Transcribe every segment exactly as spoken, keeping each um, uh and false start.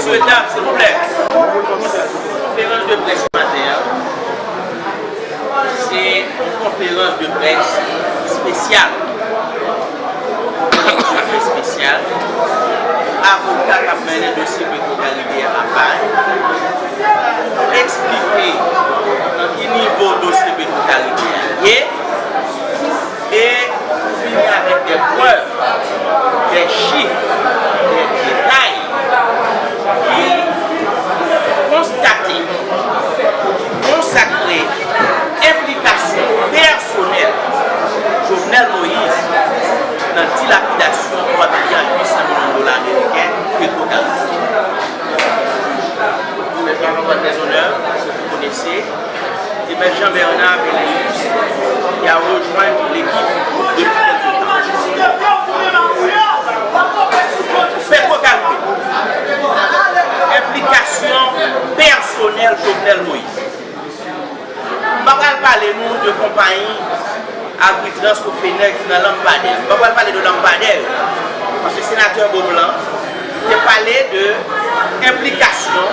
Mesye dam, silvouplè, konferans de près maten an, se yon konferans de près espesyal. Konferans de près espesyal. Avoka k ap mennen dosye Petro Caribe a pa eksplike nan ki nivo dosye Petro Caribe a ye. E pou vini avèk de prèv, de chif, de detay ki konstate, konsakre enplikasyon pèsonèl Jovenel Moïse nan dilapidasyon twa milya uit san milyon dola ameriken Petro Caribe. Mèt Jean Robert Maisonneuve, ke vous connaissez, et Mèt Jean Bernard Péléus, qui a rejoint l'équipe depuis quelque temps. Petro Caribe, enplikasyon pèsonèl Jovenel Moïse. M pa pral pale nou de konpayi Agritrans Cofeneur ki nan Lanpadè. M pa pral pale de Lanpadè yo. Paske senatè Beauplan te pale de enplikasyon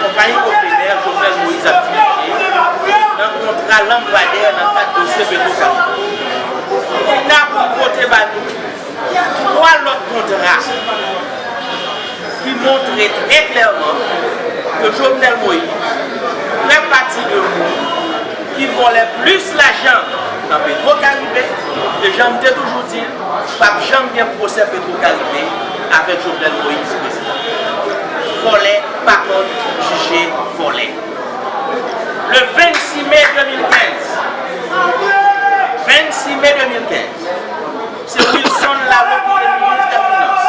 konpayi Cofeneur Jovenel Moïse ap dirije nan kontra Lanpadè nan kad dosye Petro Caribe. Fina pou pote ba nou twa lòt kontra ki montre trè klèman ke Jovenel Moïse fè pati de moun ki vòlè plis lajan nan Petro Caribe, e jan m te toujou di l, p ap janm gen pwosè Petro Caribe avèk Jovenel Moïse prezidan. Vòlè pa konn jije vòlè. Le vennsis me de mil kenz, vennsis me de mil kenz, se Wilson Laleau ki te minis dè finans.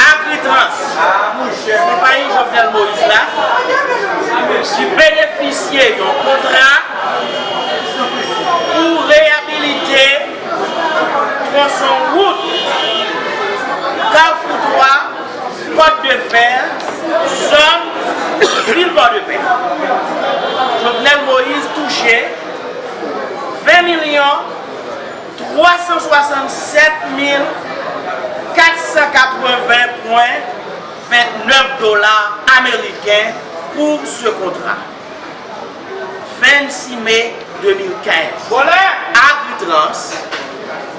Agritrans, konpayi Jovenel Moïse la, ki benefisye yon kontra pou reyabilite twonson wout Kafou twa, Kòt de Fè, zòn vil Pòdepè. Jovenel Moïse touche ven milyon twa san swasannsèt mil kat san katreven pwen vennèf dola ameriken pou se kontra. Vennsis me de mil kenz. Agritrans,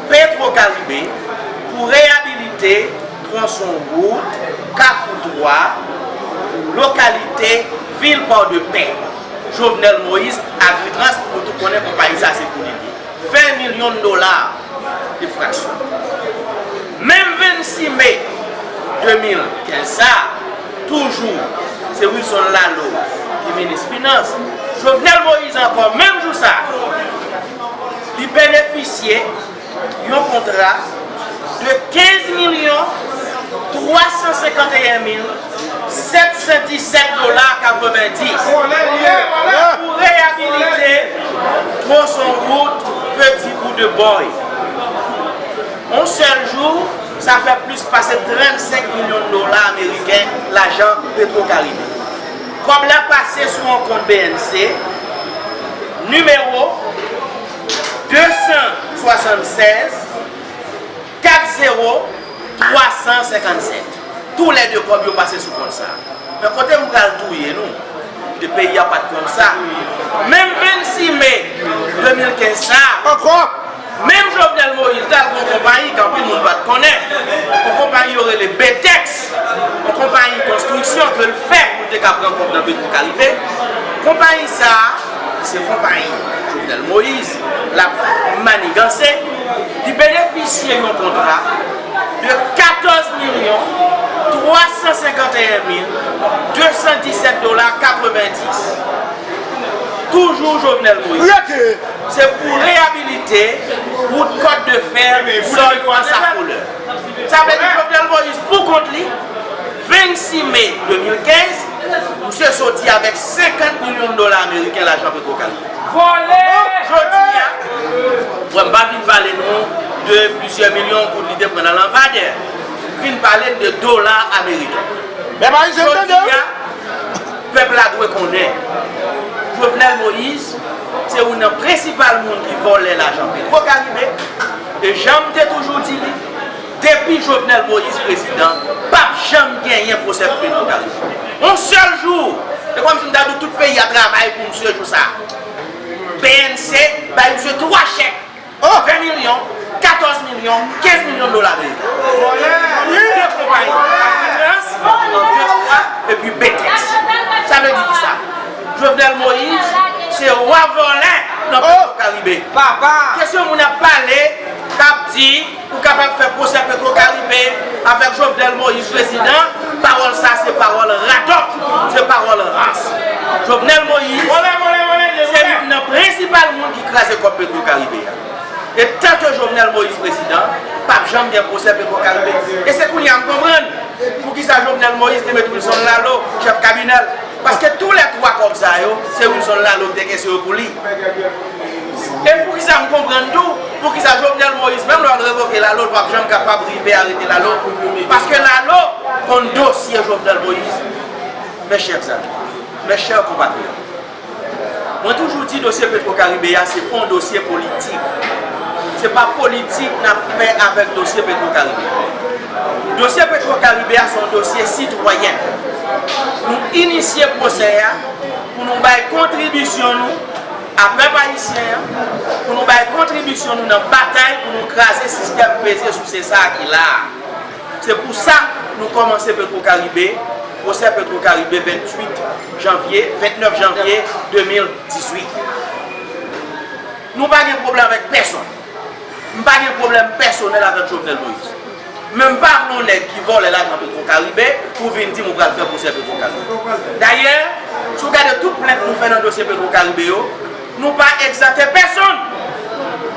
Petro Caribe pou reyabilite twonson wout Kafou twa, lokalite vil Pòdepè. Jovenel Moïse, Agritrans, nou tout konnen konpayi sa se pou li ye. Ven milyon dola de fraksyon. Menm vennsis me de mil kenz sa, toujou, se Wilson Laleau ki minis finans. Jovenel Moïse ankò, menm jou sa, li benefisye yon kontra de kenz milyon twa san senkanteyen mil sèt san disèt dola katrevendis pou reyabilite twonson wout Petit Bout de Bois. On sèl jou, sa fè plis pase trannsenk milyon dola ameriken lajan Petro Caribe. Kòb la pase sou yon kont B N C, nimewo de san swasannsèz, kat zewo twa san senkannsèt. Toulède kòb yo pase sou kont sa. Men kote m pral touye nou, de peyi a pa t konn sa. Menm vennsis me de mil kenz sa, ankò, menm Jovenel Moïse t al gen yon konpayi ke anpil moun pa t konnen. Yon konpayi yo rele Betex, yon konpayi konstriksyon ke l fè pou l te ka pran kòb nan Petro Caribe. Konpayi sa a, se konpayi Jovenel Moïse l ap maniganse, li benefisye yon kontra de katòz milyon twa san senkanteyen mil de san disèt dola katrevendis. Toujou Jovenel Moïse. Se pou reyabilite wout Kòt de Fè, zòn Ansafolè. Sa vle di Jovenel Moïse, pou kont li, vennsis me de mil kenz, misye soti avèk senkant milyon dola ameriken lajan Petro Caribe. Jodi a, bon, m pa vin pale nou de plizyè milyon goud li te pran nan Lanpadè. M vin pale n de dola ameriken. Jodi a, pèp la dwe konnen Jovenel Moïse se youn nan prensipal moun ki vòlè lajan Petro Caribe. E jan m te toujou di li, depi Jovenel Moïse prezidan, p ap janm genyen pwosè Petro Karibe. Yon sèl jou, se kòmsi m ta di w tout peyi a travay pou misye jou sa a. P N C bay misye twa chèk, ven milyon, katòz milyon, kenz milyon dola ameriken. De konpayi, Agrikans, de fwa, epi Betex. Sa vle di kisa? Jovenel Moïse se wa vòlè nan Petro Karibe. Kesyon moun ap pale, k ap di, ou kapab fè pwosè Petro Karibe avèk Jovenel Moïse prezidan, pawòl sa se pawòl radòt, se pawòl rans. Jovenel Moïse se youn nan prensipal moun ki kraze kòb Petro Karibe a. E tanke Jovenel Moïse prezidan, p ap janm gen pwosè Petro Karibe. E se kounye a m konprann poukisa Jovenel Moïse te met Wilson Lalo chèf kabinè l. Paske toulètwa kòb sa yo, se Wilson Lalo ki te kese yo pou li. E poukisa m konprann tou, poukisa Jovenel Moïse, menm lè l revoke Lalo, l p ap janm kapab rive arete Lalo. Paske Lalo konn dosye Jovenel Moïse. Mes chers amis, mes chers compatriotes, mwen toujou di dosye Petro Karibe a se pa yon dosye politik. Se pa politik n ap fè avèk dosye Petro Karibe. Dosye Petro Karibe a se yon dosye sitwayen. Nou inisye pwosè a pou nou bay kontribisyon nou a pèp ayisyen an, pou nou bay kontribisyon nou nan batay pou nou kraze sistèm peze souse sa a ki la a. Se pou sa nou kòmanse Petro Karibe, pwosè Petro Karibe venntuit janvye, vennèf janvye de mil dizuit. Nou pa gen pwoblèm avèk pèsonn. M pa gen pwoblèm pèsonèl avèk Jovenel Moïse. Men m pa vle yon nèg ki vòlè lajan Petro Karibe pou vin di m ou pral fè pwosè Petro Karibe. Dayè, si w gade tout plent nou fè nan dosye Petro Karibe yo, nou pa egzante pèsonn.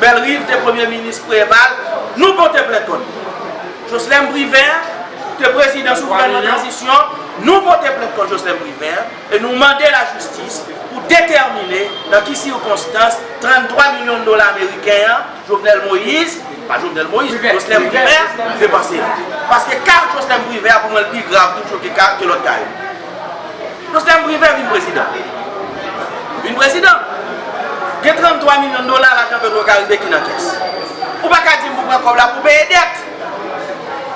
Bellerive te premye minis Preval, nou pote plent kont li. Jocelerme Privert te prezidan sou gouvènman tranzisyon, nou pote plent kont Jocelerme Privert e nou mande lajistis pou detèmine nan ki sikonstans tranntwa milyon dola ameriken an, Jovenel Moïse, pa Jovenel Moïse, Jocelerme Privert, depanse. Paske ka Jocelerme Privert a pou mwen l pi grav toujou ke ka, ke lòt ka yo. Jocelerme Privert vin prezidan. Vin prezidan. Gen tranntwa milyon dola lajan Petro Karibe ki nan kès. Ou pa ka di m pou pran kòb la pou peye dèt.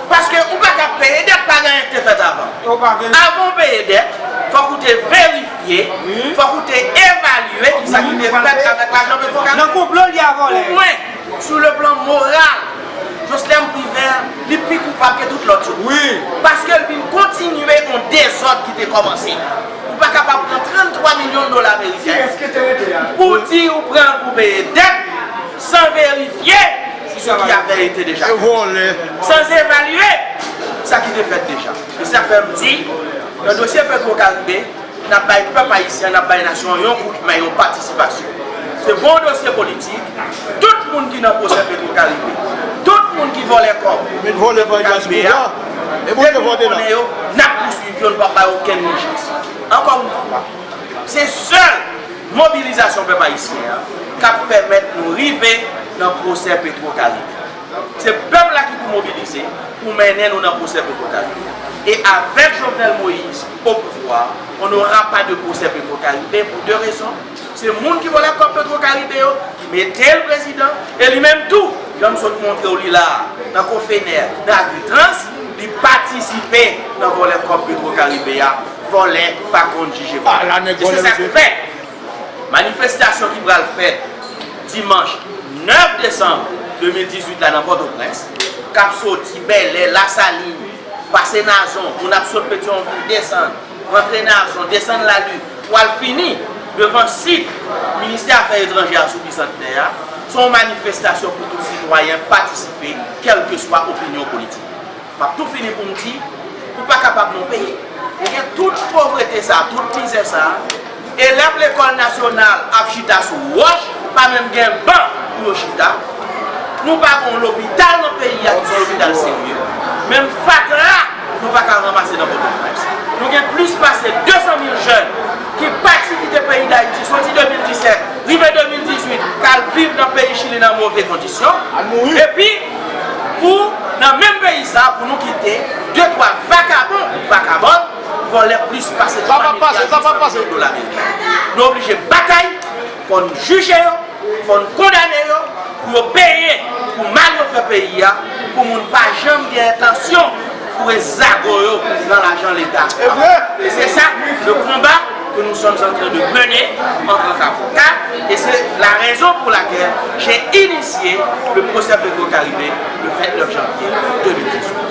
Paske ou pa ka peye dèt pa gen anyen ki te fèt avan. Avan w peye dèt, fòk ou te verifye, fòk ou te evalye kisa ki te fèt avèk lajan Petro Karibe. Nan konplo li a vòlè. Pou mwen, sou le plan moral, Jocelerme Privert, li pi koupab ke tout lòt yo. Wi. Paske l vin kontinye yon dezòd ki te kòmanse. Ou pa kapab pran tranntwa milyon dola ameriken pou di ou pran l pou peye dèt san verifye si sa ki avè ete deja. E vòlè. San evalye sa ki te fèt deja. E sa fè m di, nan dosye Petro Karibe, n ap bay pèp ayisyen, n ap bay nasyon an yon kout men, yon patisipasyon. Se bon dosye politik, tout moun ki nan pwosè Petro Karibe, tout moun ki vòlè kòb Petro Karibe a, depi nou konnen yo, n ap pouswiv yo, nou p ap bay okenn moun chans. Ankò yon fwa, se sèl mobilizasyon pèp ayisyen an k ap pèmèt nou rive nan pwosè Petro Karibe. Se pèp la ki pou mobilize pou mennen nou nan pwosè Petro Karibe. E avèk Jovenel Moïse au pouvoir, on n'aura pas de procès Petro Karibe pour deux raisons. Se moun ki vòlè kòb Petro Karibe yo ki mete l prezidan, e li menm tou, jan m sot montre w li la a, nan Kofenè, nan Agritrans, li patisipe nan vòlè kòb Petro Karibe a, vòlè pa konn jije vòlè. E se sa k fè manifestasyon ki pral fèt dimanch nèf desanm de mil dizuit la nan Pòtoprens, k ap soti Bèlè, Lasalin, pase Nazon, moun ap sot Petyonvil, desann, rantre Nazon, desann Lali, pou al fini devan sit Ministè Afè Etranjè a sou Bisantnè a, se yon manifestasyon pou tout sitwayen patisipe, kèlkeswa opinyon politik. M ap tou fini pou m di, ou pa kapab nan yon peyi. Ou gen tout povrete sa, tout mizè sa, elèv lekòl nasyonal ap chita sou wòch, pa menm gen ban pou yo chita. Nou pa gen yon lopital nan peyi a ki se yon lopital serye. Menm fatra, nou pa ka ranmase nan Pòtoprens. Nou gen plis pase de san mil jèn ki pati kite peyi Dayiti soti de mil disèt, rive de mil dizuit, k al viv nan peyi Chili nan move kondisyon. Epi, pou, nan menm peyi sa, pou nou kite de twa vakabon, vakabòn, vòlè plis pase twa milya uit san milyon dola ameriken. Nou oblije batay, fò n jije yo, fò n kondane yo, pou yo peye pou mal yo fè peyi a, pou moun pa Janm gen entansyon foure zago yo nan lajan Leta. E se sa le konba que nous sommes en train de mener en tant qu'avocats, et c'est la raison pour laquelle j'ai initié le procès Petro-Caribe le vingt-neuf janvier deux mille dix-huit.